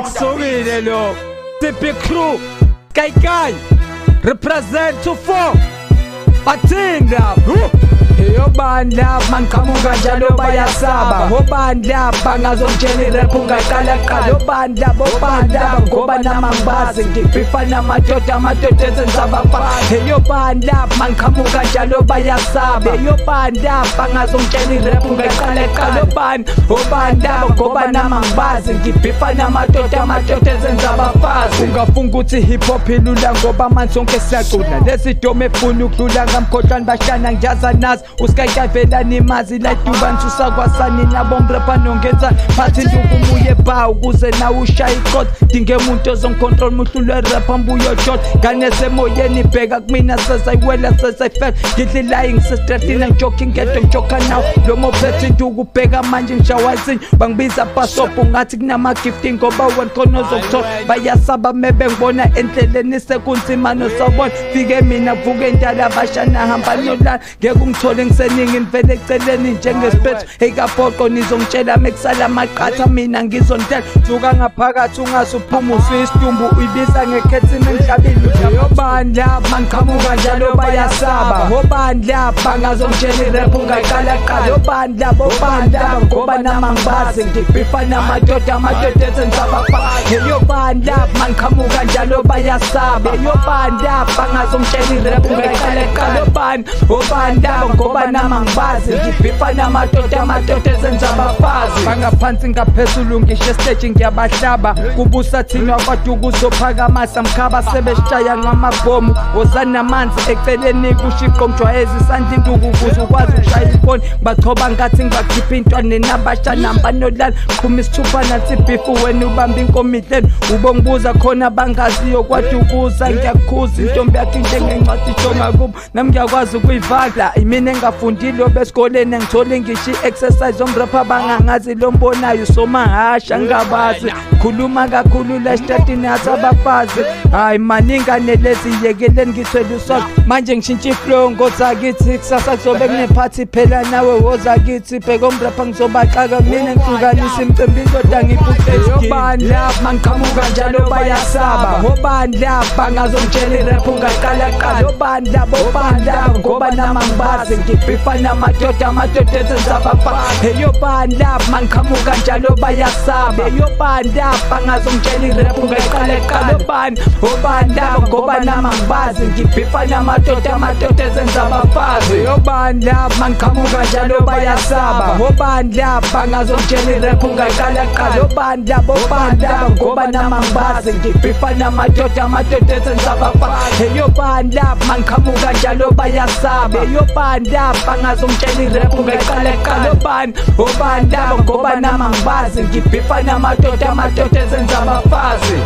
Sekusukile lo. CP crew. Kai Kai. Represent 24. Bathini lapho? Eyobani lapha mangiqhamuka njalo bayasaba. Obani lapha ngazongitshela irap ungaqala qala. Obani lapha, obani lapha ngoba nami angibazi ngibhifa namadoda, amadoda ezenza abafana. Eyobani lapha mangiqhamuka njalo bayasaba. Eyobani lapha ngazongitshela irap ungaqala qala. Obani, obani lapha ngoba nami angibazi ngibhifa namadoda, amadoda ezenza abafazi. Ungafunga ukuthi hip hop ilula ngoba manje sonke siyacula. Lezi dome efuna ukudlula ngamkhohlwane bashana ngiyaza nazi. Usikayikavela nimazi laduba nisusa kwasani nabo mrapha nongenzani. Phathi induku umuye ba ukuze nawe ushaye iqoth. Dinge umuntu ozongicontrol muhlulwe rapha mbuyo shot. Ngane semoyeni bheka kumina sesayiwela sesayifela. Ngidla ilayi ngisestratini ngijoke ngedwa ngijoka nawe. Lo mophethe induku bheka manje ngishawa izinyo. Bangibiza pasop ngathi kunama-gifting ngoba wena khona ozokuthola. Bayasaba mebe ngibona endleleni sekunzima nosawubona. Fike mina vuke indala bashana hamba nolala. Ngeke ungithole ngiseningi ngivele eceleni njengesiphethu ekaphoqo. Nizongitshela mekusala amaqatha mina ngizonitshela. Suka ngaphakathi ungase uphume usuyisidumbu uyibiza ngekhethini emhlabeni. Obani lapha mangiqhamuka njalo bayasaba. Obani lapha ngazongitshela irap ungaqala qala. Obani lapha, obani lapha ngoba nami angibazi ngibhifa namadoda, amadoda ezenza abafana. Eyobani lapha mangiqhamuka njalo bayasaba. Eyobani lapha ngazongitshela irap ungaqala qala. Obani, obani laba ngoba nami angibazi ngibhifa namadoda, amadoda ezenza abafazi. Bangaphansi ngaphezulu ngisho esiteji ngiyabahlaba. Kubusa thina kodwa ukuzophakama samkhaba sebeshaya ngamabhomu. Woza namanzi eceleni kushiqo mjwayezi isandla induku ukuze ukwazi ukushaya ifoni. Bachoba ngathi ngibakhipha intwane nabashana banolala. Qhuma isithupha nansi ibhifu wena ubamba inkomihleni. Ubongibuza khona bangaziyo kwadukuza ngiyakukhuza intombi yakho njengencwadi ijonga kubo. Nami ngiyakwazi ukuyivala imina engafundile obesikoleni ngithole ngisho i-exercise omrapha bangangazi lo mbonayo somahasha ngingabazi. Khuluma kakhulu la esitratini athi abafazi. Hayi maningane lezi yekeleni ngithwele uswazi. Manje ngishintsha iflow ngoza kithi kusasa kuzobe kunephathi phela nawe woza kithi. Bheka omrapha ngizobaxaka mina ngihlukanisa imicimbi indoda ngiphuce isigidi. Obani lapha mangiqhamuka njalo bayasaba. Obani lapha ngazongitshela irap ungaqala qala. Obani lapha, obani lapha ngoba nami angibazi ngibhifa namadoda, amadoda ezenza abafana. Eyobani lapha mangiqhamuka njalo bayasaba. Eyobani lapha ngazongitshela irap ungaqala qala. Obani, obani lapha ngoba nami angibazi ngibhifa namadoda, amadoda ezenza abafazi. Eyobani lapha mangiqhamuka njalo bayasaba. Obani lapha ngazongitshela irap ungaqala qala. Obani lapha, obani lapha ngoba nami angibazi ngibhifa namadoda, amadoda ezenza abafana. Eyobani lapha mangiqhamuka njalo bayasaba. Eyobani lapha ngazongitshela irap ungaqala qala. Obani, obani lapha ngoba nami angibazi ngibhifa namadoda, amadoda ezenza abafazi.